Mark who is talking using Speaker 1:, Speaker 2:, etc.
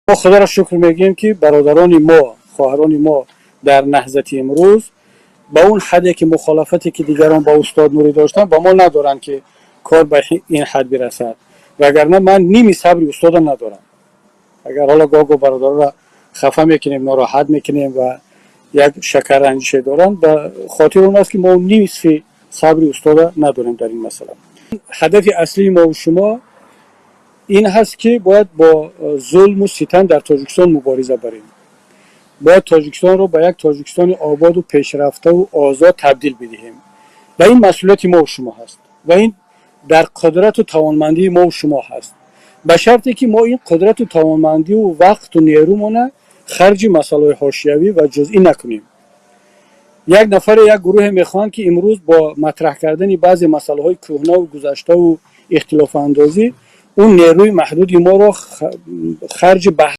Speaker 1: Мо Худоро шукр мегӯем, ки бародарони мо, хоҳарони мо дар Наҳзати имрӯз ба он ҳадде ки мухолафате ки дигарон ба устод Нурӣ доштанд, ба мо надоранд, ки кор ба ин ҳад бирасад. Вагарна ман ними сабри устода надорам. Агар ҳоло гоҳ-гоҳ бародаронро хафа мекунем, нороҳат мекунем ва як шакарранҷише доранд, ба хотири он аст, ки мо нисфи сабри устода надорем дар ин масъала. Ҳадафи аслии мову шумо ин ҳаст, ки бояд бо зулму ситам дар Тоҷикистон мубориза барем, бояд Тоҷикистонро ба як Тоҷикистони ободу пешрафтаву озод табдил бидиҳем ва ин масъулияти мову шумо ҳаст ва ин дар қудрату тавонмандии мову шумо ҳаст, ба шарте ки мо ин қудрату тавонмандиву вақту нерӯмона харҷи масъалаҳои ҳошиявӣ ва ҷузъӣ накунем. Як нафаре, як гурӯҳе мехоҳанд, ки имрӯз бо матраҳ кардани баъзе масъалаҳои кӯҳнаву гузаштаву ихтилофандозӣ он нерӯи маҳдуди моро харҷи баҳс.